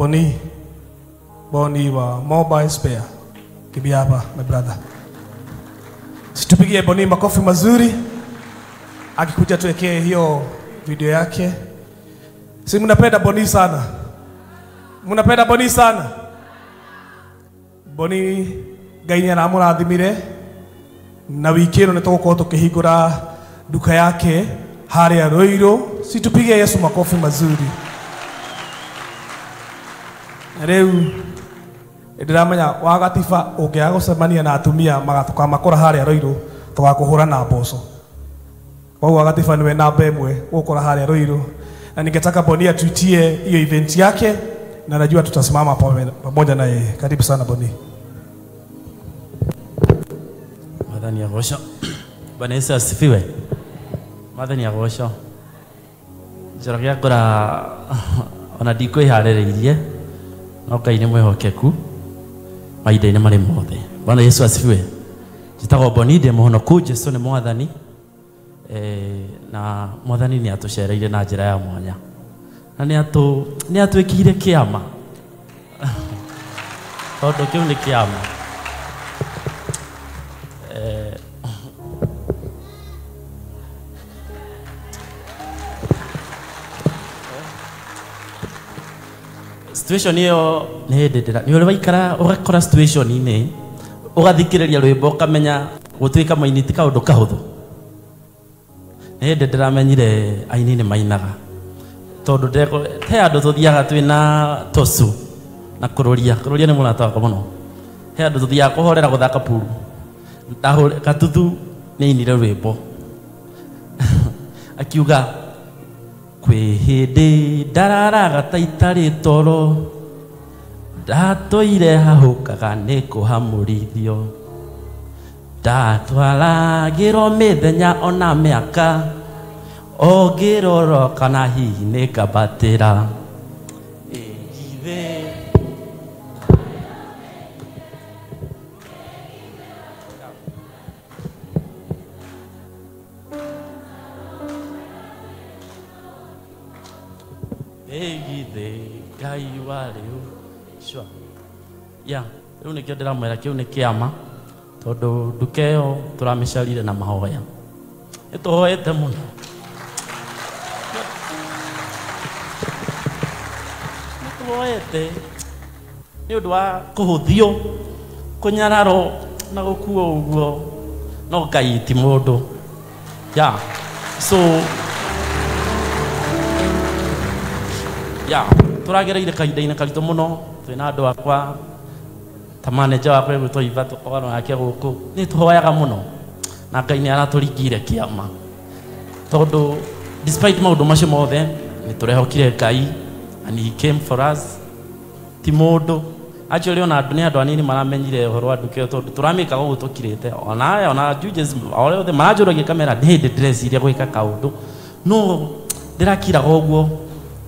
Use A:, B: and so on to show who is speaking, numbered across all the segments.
A: Boni. Boni wa Mobile Spare. Kibia hapa my brother. Situpigie Boni makofi mazuri. Akikuja tuwekee hiyo video yake. Si mnapenda Boni sana? Mnapenda Boni sana? Boni Ngai nĩ aramũrathimire na wiki ĩno nĩ tũgũkorwo tũkĩhingũra duka yake harĩa Ruiru. Si tupige Yesu makofi mazuri. Na rĩu ndĩramenya wagatiba ũngĩaga gũcemania na atumia tũkamakora harĩa Ruiru tũgakũhũra na mboco. Koguo wagatiba niwe namba ĩmwe gũkora harĩa Ruiru. Na ningetaka Boni atuitie hiyo event yake na najua tutasimama pamoja na yeye. Karibu sana Boni.
B: Mwathani agocwo. Bwana Yesu asifiwe. Mwathani agocwo. Njoroge akora ona ndikwĩharĩrĩirie no Ngai nĩ mwĩhokeku mahinda-inĩ marĩ mothe. Bwana Yesu asifiwe. Njĩtagwo Boni, ndĩ mũhonoku, Jesu nĩ Mwathani. Na Mwathani nĩ atũcereire na njĩra ya mwanya na nĩ atwĩkire kĩama tondũ kĩu nĩ kĩama. Situation ĩyo nĩ hĩndĩ ndĩra nĩ ũrĩ waikara ũgakora situation-inĩ ũgathikĩrĩria rwĩmbo ũkamenya gũtuĩka mũini ti kaũndũ kahũthũ. Nĩ hĩndĩ ndĩramenyire aini nĩ mainaga tondũ he andũ tũthiaga twĩna tosu na kũrũria kũrũria nĩ mũrata wakwa mũno. He andũ tũthiaga kũhorera gũthaka puru. Gatuthu nĩ ainire rwĩmbo akiuga kwĩ hĩndĩ ndararaga ta itarĩ toro ndatũire hahũkaga nĩ kũhamũrithio ndatwaragĩrwo mĩthenya ona mĩaka o ngĩrora kana hihi nĩ ngambatĩra. Ĩgithĩ ĩgithĩ Ngai wa rĩu. Sure. Yeah, rĩu nĩkĩo ndĩramwĩra kĩu nĩ kĩama tondũ nduka ĩyo tũramĩcarire na mahoya. Nĩ tũhoete mũno. Nĩ tũhoete nĩ ũndũ wa kũhũthio, kũnyararwo na gũkuo ũguo, no Ngai ti mũndũ. Yeah. So yeah, tũragereire kahinda-inĩ karitũ mũno twĩna andũ akwa ta manager wakwa egwĩtwo Iva tũkoragwo nake gũkũ. Nĩ tũhoyaga mũno na Ngai nĩ aratũringire kĩama tondũ despite maũndũ macio mothe nĩ tũrehokire Ngai and he came for us. Ti mũndũ actually ona andũ nĩ andũ anini maramenyire ũhoro wa nduka ĩyo tondũ tũramĩkaga ũguo tũkirĩte. Ona judges othe maranjũragia kamera nĩ hĩndĩ ndĩreciria gwĩka kaũndũ no ndĩrakiraga ũguo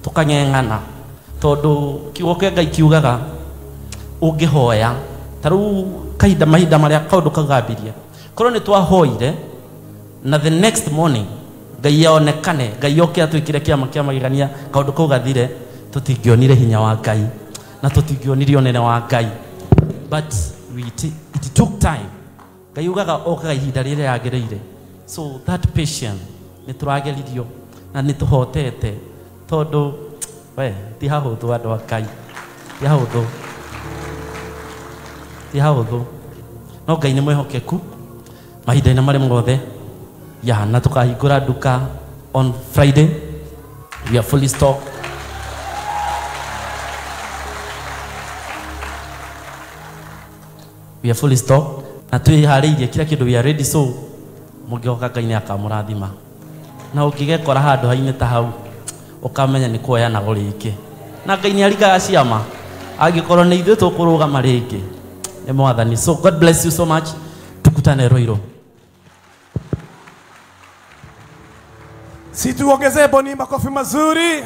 B: tũkang'eng'ana tondũ kiugo kĩa Ngai kiugaga ũngĩhoya ta rĩu kahinda mahinda marĩa kaũndũ kau gambirie korwo nĩ twahoire na the next morning Ngai onekane Ngai oke atwĩkire kĩama kĩa magegania kaũndũ kau gathire tũtingĩonire hinya wa Ngai na tũtingĩonire ũnene wa Ngai. But it took time. Ngai ugaga okaga ihinda rĩrĩa rĩagĩrĩire. So that patience nĩ tũrageririo na nĩ tũhotete tondũ we ti hahũthũ andũ a Ngai, ti hahũthũ, ti hahũthũ no Ngai nĩ mwĩhokeku mahinda-inĩ marĩ mothe. Ya, na tũkahingũra nduka on Friday. We are fully stocked. We are fully stocked na twĩharĩirie kila kĩndũ, we are ready. So mũngĩhoka Ngai nĩ akamũrathima na ũngĩgekora handũ hainĩ ta hau ũkamenya nĩ kuoya nago rĩngĩ na Ngai nĩ aringaga ciama angĩkorwo nĩ ithuĩ tũkũrũgama rĩngĩ nĩ Mwathani. So God bless you so much. Tukutane Ruiru.
A: Si tuongezee Boni makofi mazuri.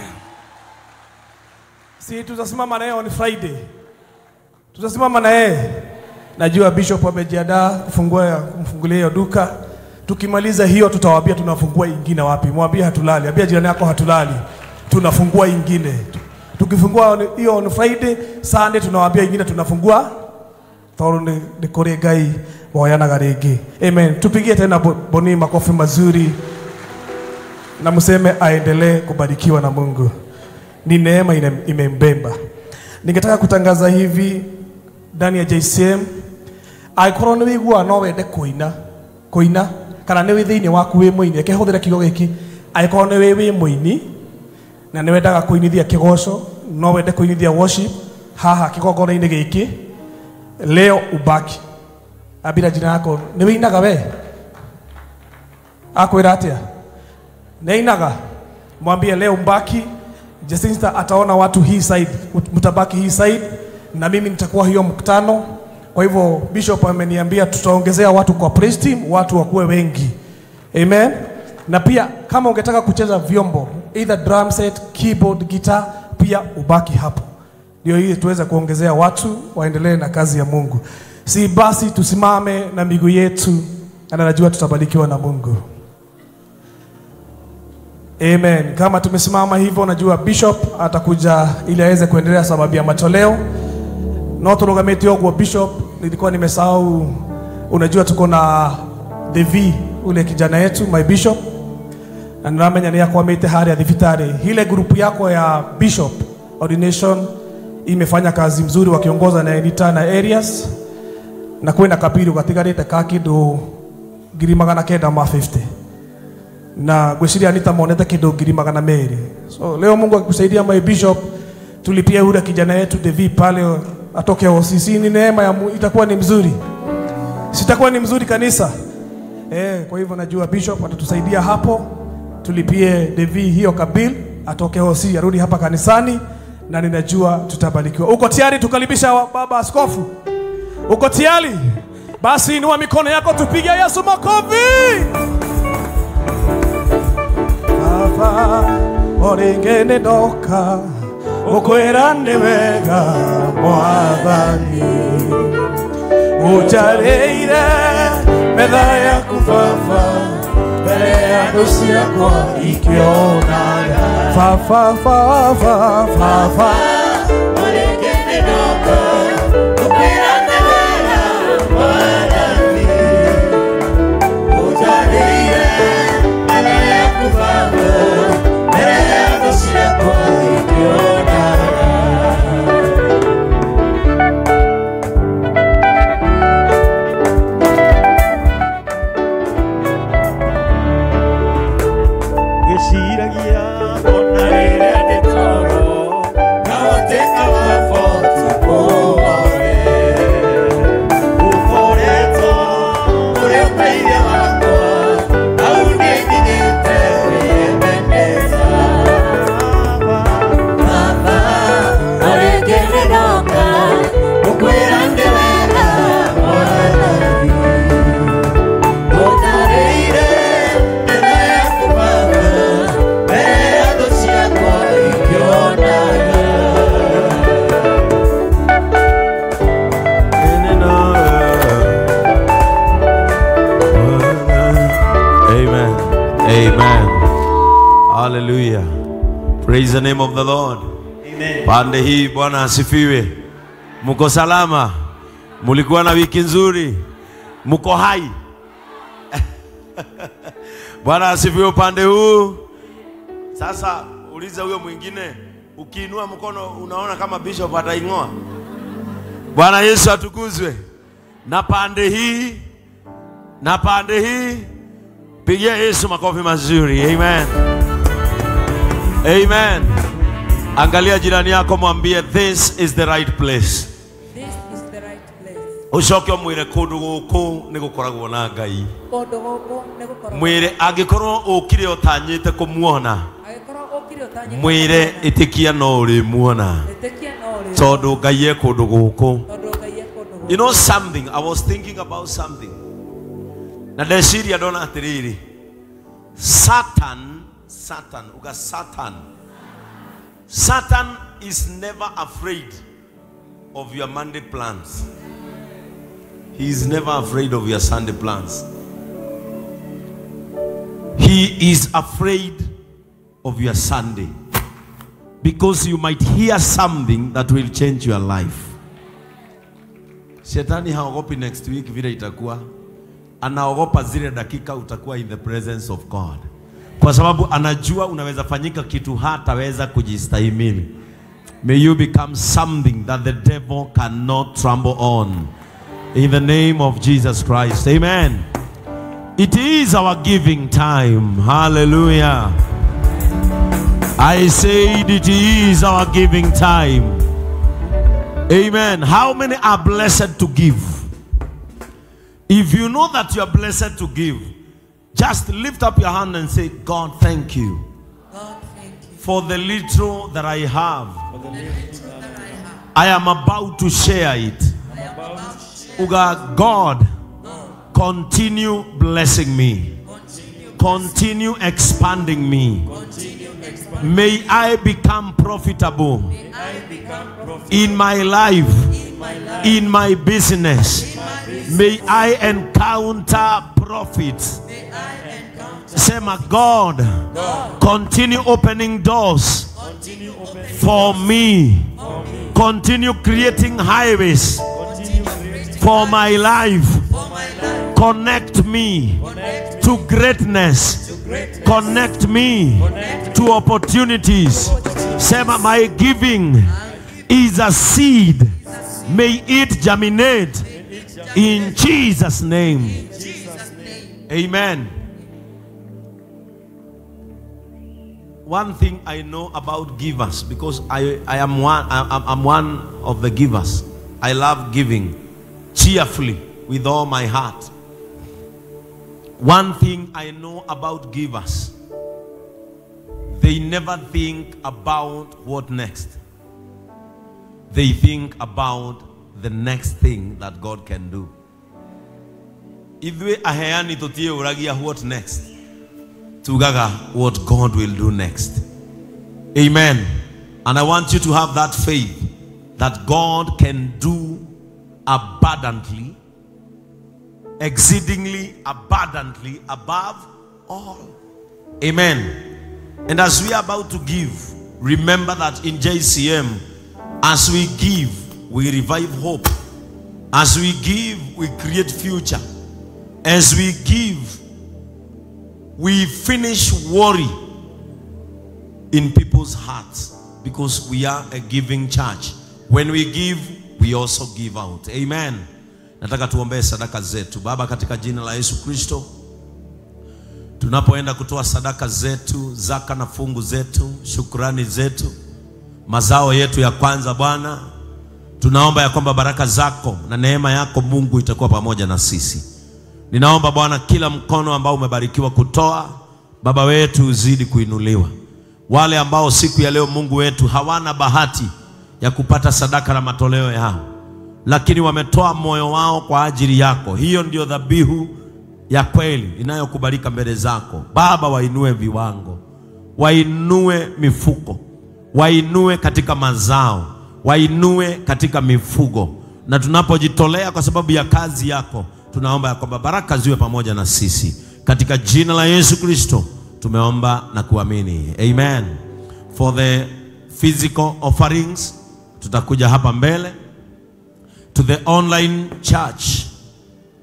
A: Si tutasimama na yeye on Friday. Tutasimama na yeye. Najua Bishop amejiandaa kumfungulia hiyo duka. Tukimaliza hiyo tutawaambia tunafungua ingine wapi. Mwambie hatulali. Ambia jirani yako hatulali. Tunafungua ingine. Tukifungua hiyo on Friday, Sunday tunawaambia ingine tunafungua tondu ni kuri Ngai woyanaga ringi. Amen. Tupigie tena Boni makofi mazuri na mseme aendelee kubarikiwa na Mungu. Ni neema imembemba. Ningetaka kutangaza hivi ndani ya JCM, aikorwo ni wigua no wende kuina kuina kana ni wi thiini waku wi muini, reke huthire kiugo giki, aikorwo ni wi muini na ni wendaga kuinithia kigoco, no wende kuinithia worship haha kigongona-inĩ giki leo, ubaki ambira jina yako ni winaga we akwira atia ni inaga, mwambie leo mbaki. Jacinta ataona watu hii side, mtabaki hii side na mimi nitakuwa hiyo mkutano. Kwa hivyo bishop ameniambia tutaongezea watu kwa praise team, watu wakuwe wengi. Amen. Na pia kama ungetaka kucheza vyombo, either drum set, keyboard, guitar, pia ubaki hapo. Ndio hii tuweze kuongezea watu waendelee na kazi ya Mungu. Si basi tusimame na miguu yetu, na najua tutabarikiwa na Mungu. Amen. Kama tumesimama hivyo, najua bishop atakuja ili aweze kuendelea sababu ya matoleo. No turugamete ogwo bishop, nilikuwa nimesahau. Unajua tuko na Devi ule kijana yetu, my bishop. Na niramenya ni akwamite hari ya thibitari. Ile grupu yako ya bishop ordination imefanya kazi mzuri wakiongoza na Enita na Arias. Na kwenda kapiru gatigarite ka kindu 950. Na gweciria Anita monete kindu 200,000. So leo Mungu akikusaidia my bishop, tulipia ule kijana yetu Devi pale atoke OCC, ni neema ya itakuwa ni mzuri. Sitakuwa ni mzuri kanisa. Kwa hivyo najua bishop atatusaidia hapo. Tulipie Devi hiyo kabil, atoke OCC arudi hapa kanisani, na ninajua tutabarikiwa. Uko tayari tukaribisha baba askofu? Uko tayari? Basi inua mikono yako tupige Yesu makofi. Baba oringene doka ukwira ni wega mwathani, ujareire metha yaku baba mbere ya thũ ciakwa ikĩonaga. Baba baba baba
C: oringene doka ukwira ni wega mwathani, ujareire metha yaku baba mbere ya thũ ciakwa ikĩonaga. Ngĩciragia ona rĩrĩa ndĩ toro, ngahoteka baba ũtukũ wothe. Ũkoretwo ũrĩ ũteithio wakwa, hau nĩnginyĩte wĩyendete. Baba ũrĩngĩrĩ ndoka, ngũkwĩra ndĩ wega Mwathani, ũtarĩire metha yaku baba mbere ya thũ ciakwa ikĩonaga.
D: Amen. Amen. Hallelujah. Praise the name of the Lord. Amen. Pande hii Bwana asifiwe. Mko salama? Mulikuwa na wiki nzuri? Mko hai? Bwana asifiwe upande huu. Sasa uliza huyo mwingine, ukiinua mkono unaona kama bishop ataingoa. Bwana Yesu atukuzwe. Na pande hii, na pande hii, pigia Yesu makofi mazuri. Amen. Amen. Angalia jirani yako mwambie, this is the right place.
E: This is the right place.
D: Ucoke mwire kundu guku ni gukoragwo na Ngai.
E: Kundu guku ni gukoragwo.
D: Mwire angikorwo ukire utanyite kumuona,
E: Angikorwo ukire utanyite,
D: mwire itikia no urimuona,
E: itikia no uri,
D: tondu Ngai e kundu guku.
E: Tondu Ngai e kundu guku.
D: You know something, I was thinking about something. Na ndeciria ndona atiriri, Satan, Satan, uga Satan. Satan is never afraid of your Monday plans. He is never afraid of your Sunday plans. He is afraid of your Sunday. Because you might hear something that will change your life. Shetani haogopi next week vile itakuwa. Anaogopa zile dakika utakuwa in the presence of God. Kwa sababu anajua unaweza fanyika kitu hataweza kujistahimili. May you become something that the devil cannot trample on. In the name of Jesus Christ. Amen. It is our giving time. Hallelujah. I said it is our giving time. Amen. How many are blessed to give? If you know that you are blessed to give, just lift up your hand and say, God, thank you.
E: God, thank you.
D: For the little that I have.
E: For the little that I have.
D: I am about to share it.
E: I am about to share.
D: Uga, God, continue blessing me. Continue expanding me. May I become profitable in my life, in my business. May I encounter profits. Sema, God, continue opening doors for me. Continue creating highways for my life. Connect me to greatness. Connect me to opportunities. Sema, my giving is a seed. May it germinate in Jesus' name. Amen. One thing I know about givers, because I'm one of the givers. I love giving cheerfully with all my heart. One thing I know about givers, they never think about what next. They think about the next thing that God can do. Ithuĩ aheani tũtiĩũragia what next. Tugaga what God will do next. Amen. And I want you to have that faith that God can do abundantly, exceedingly abundantly above all. Amen. And as we are about to give, remember that in JCM, as we give, we revive hope. As we give, we create future. As we give, we finish worry in people's hearts, because we are a giving church. When we give, we also give out. Amen. Nataka tuombee sadaka zetu. Baba, katika jina la Yesu Kristo, tunapoenda kutoa sadaka zetu, zaka na fungu zetu, shukrani zetu, mazao yetu ya kwanza, Bwana, tunaomba ya kwamba baraka zako na neema yako Mungu itakuwa pamoja na sisi. Ninaomba Bwana, kila mkono ambao umebarikiwa kutoa, Baba wetu, uzidi kuinuliwa. Wale ambao siku ya leo Mungu wetu hawana bahati ya kupata sadaka na matoleo yao, lakini wametoa moyo wao kwa ajili yako, hiyo ndio dhabihu ya kweli inayokubalika mbele zako. Baba, wainue viwango, wainue mifuko, wainue katika mazao, wainue katika mifugo. Na tunapojitolea kwa sababu ya kazi yako, tunaomba ya kwamba baraka ziwe pamoja na sisi. Katika jina la Yesu Kristo tumeomba na kuamini. Amen. For the physical offerings, tutakuja hapa mbele. To the online church,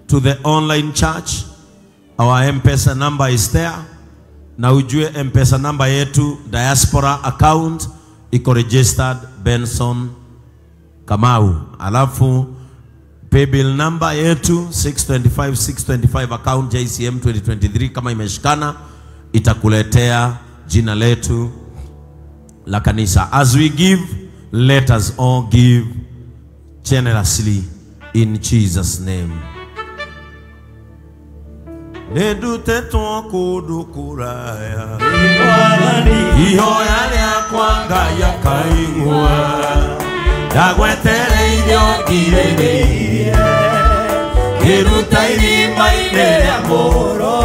D: to the online church, our M-Pesa number is there. Na ujue M-Pesa number yetu diaspora account iko registered Benson Kamau. Alafu paybill number yetu 625 625 account JCM 2023, kama imeshikana itakuletea jina letu la kanisa. As we give, let us all give generously in Jesus' name. Nedutetwo kundu kuraya, ihoya rĩakwa Ngai akaigua, ndagwetereire ngirĩrĩirie, ngĩruta irima-inĩ rĩa mũro.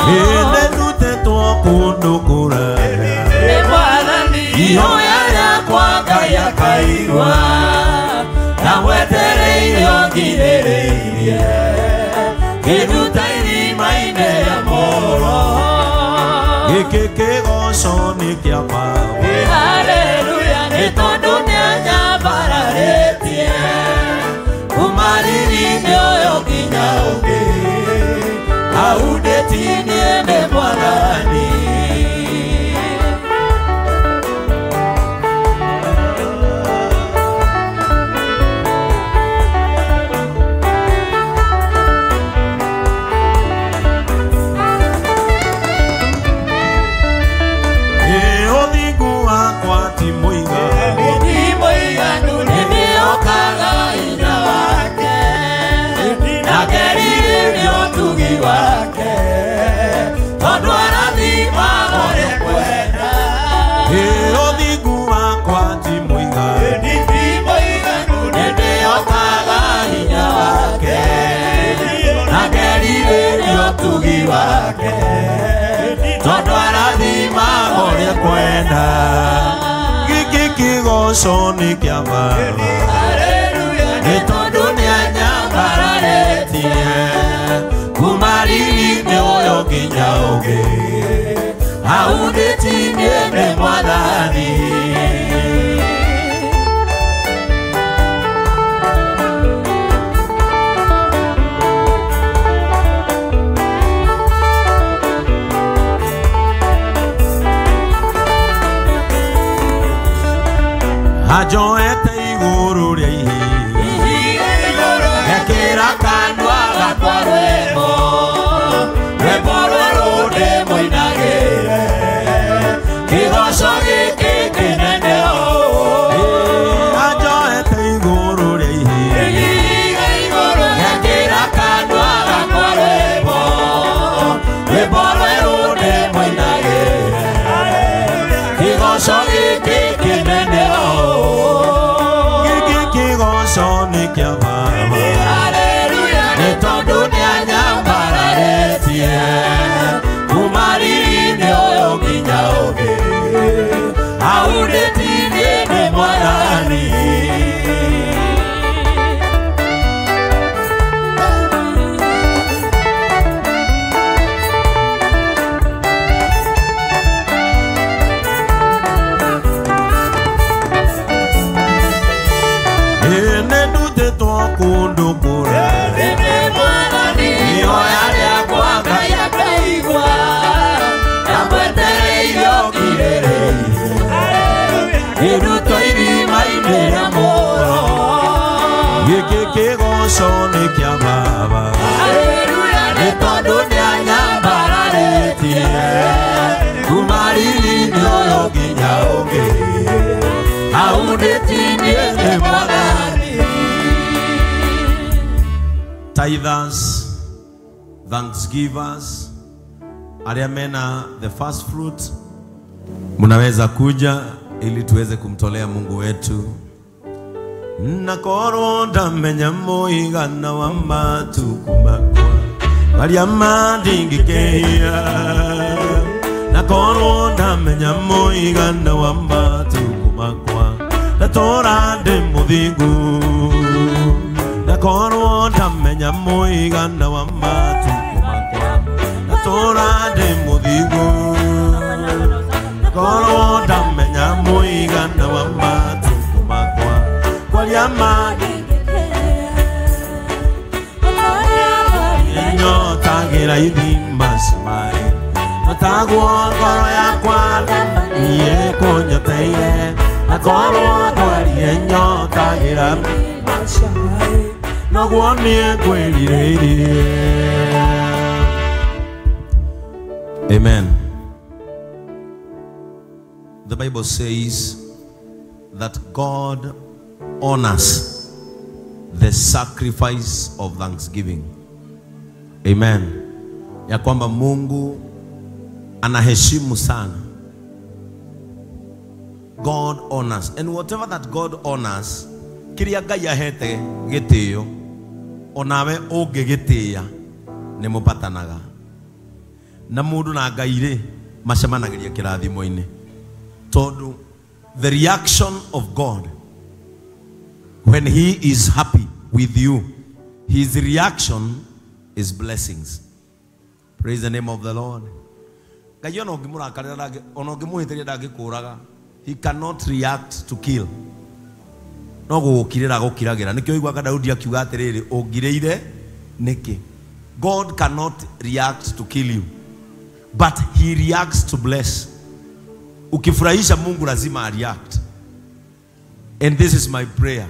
D: Nĩndutetwo kundu kuraya, ihoya rĩakwa Ngai akaigua, ndagwetereire ngirĩrĩirie, ngĩruta irima-inĩ rĩa mũro. Gĩkĩ kĩgoco nĩ kĩa Baba. ciake tondu arathima uria kwenda giki kigoco ni kia Baba ni tondu nianyambararetie kuma riri-ini uyu nginya ungi aunditinie ni Mwathani. Ajoete iguru ria ihiga ekira kanua gakwa rwimbo rwimbo rwerũ ndĩmũinagĩre kĩgoco gĩkĩ kĩnene ũũ. Ajoete iguru ria ihiga ekira kanua gakwa rwimbo rwimbo rwerũ ndĩmũinagĩre kĩgoco gĩkĩ kĩnene ũũ. Kĩgoco nĩ kĩa Baba nĩ tondũ nĩanyambararetie kuma riri-inĩ ũyũ nginya ũngĩ aundĩtirie nĩ Mwathani. Kundu kũraya ihoya rĩakwa Ngai akaigua na mwetereire ũkirĩrĩirie irutwo irima-inĩ rĩa mũro gĩkĩ kĩgoco nĩ kĩa Baba nĩ tondũ nĩanyambararĩtie kuma riri-inĩ ũyũ nginya ũngĩ aundĩtirie nĩ Mwathani. Tithers, thanksgivers, aria mena the first fruit, munaweza kuja ili tuweze kumtolea Mungu wetu. Nakorwo ndamenya muigana wa matuku makwa maria mandingikeia, nakorwo ndamenya muigana wa matuku makwa ndatora ndi muthingu, nakorwo ndamenya muigana wa matuku makwa ndatora ndi muthingu, nakorwo ndamenya muigana wa matuku makwa kwaria nyotagira ithima cia matagwo ngoro yakwa niĩ kũnyoteire, nakorwo ndwarie nyotagira noguo niĩ ngwĩrirĩirie. Amen. The Bible says that God honors the sacrifice of thanksgiving. Amen. Ya kwamba Mungu anaheshimu sana. God honors. And whatever that God honors, kiria Ngai ahete gitio, onawe ũngĩgĩtĩĩa nĩ mũpatanaga. Na mũndũ na Ngai rĩ macemanagĩria kĩrathimo-inĩ. Tondũ the reaction of God when he is happy with you, his reaction is blessings. Praise the name of the Lord. Ngai ona ũngĩmũrakarĩra ona ũngĩmũhĩtĩria ndangĩkũraga. He cannot react to kill. No gũgũkirĩra gũkiragĩra. Nĩkĩo ũiguaga Daudi akiuga atĩrĩrĩ, ũngirĩire nĩkĩ? God cannot react to kill you, but he reacts to bless. Ukifurahisha Mungu lazima react. And this is my prayer.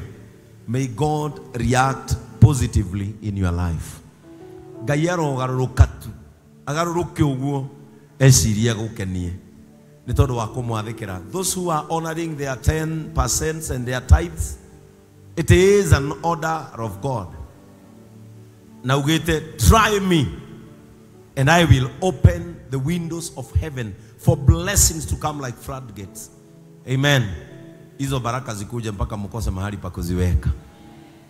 D: May God react positively in your life. Ngai arogarũrũka tu, agarũrũke ũguo ecirie gũkenie nĩ tondũ wa kũmwathĩkĩra. Those who are honoring their 10% and their tithes, it is an order of God. Na ugite, try me and I will open the windows of heaven for blessings to come like floodgates. Amen. Hizo baraka zikuje mpaka mkose mahali pa kuziweka.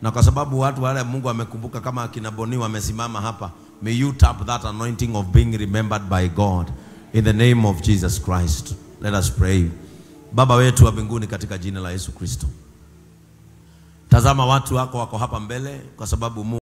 D: Na kwa sababu watu wale Mungu amekumbuka kama akina Boni wamesimama hapa, May you tap that anointing of being remembered by God in the name of Jesus Christ. Let us pray. Baba wetu wa mbinguni, katika jina la Yesu Kristo, tazama watu wako wako hapa mbele kwa sababu Mungu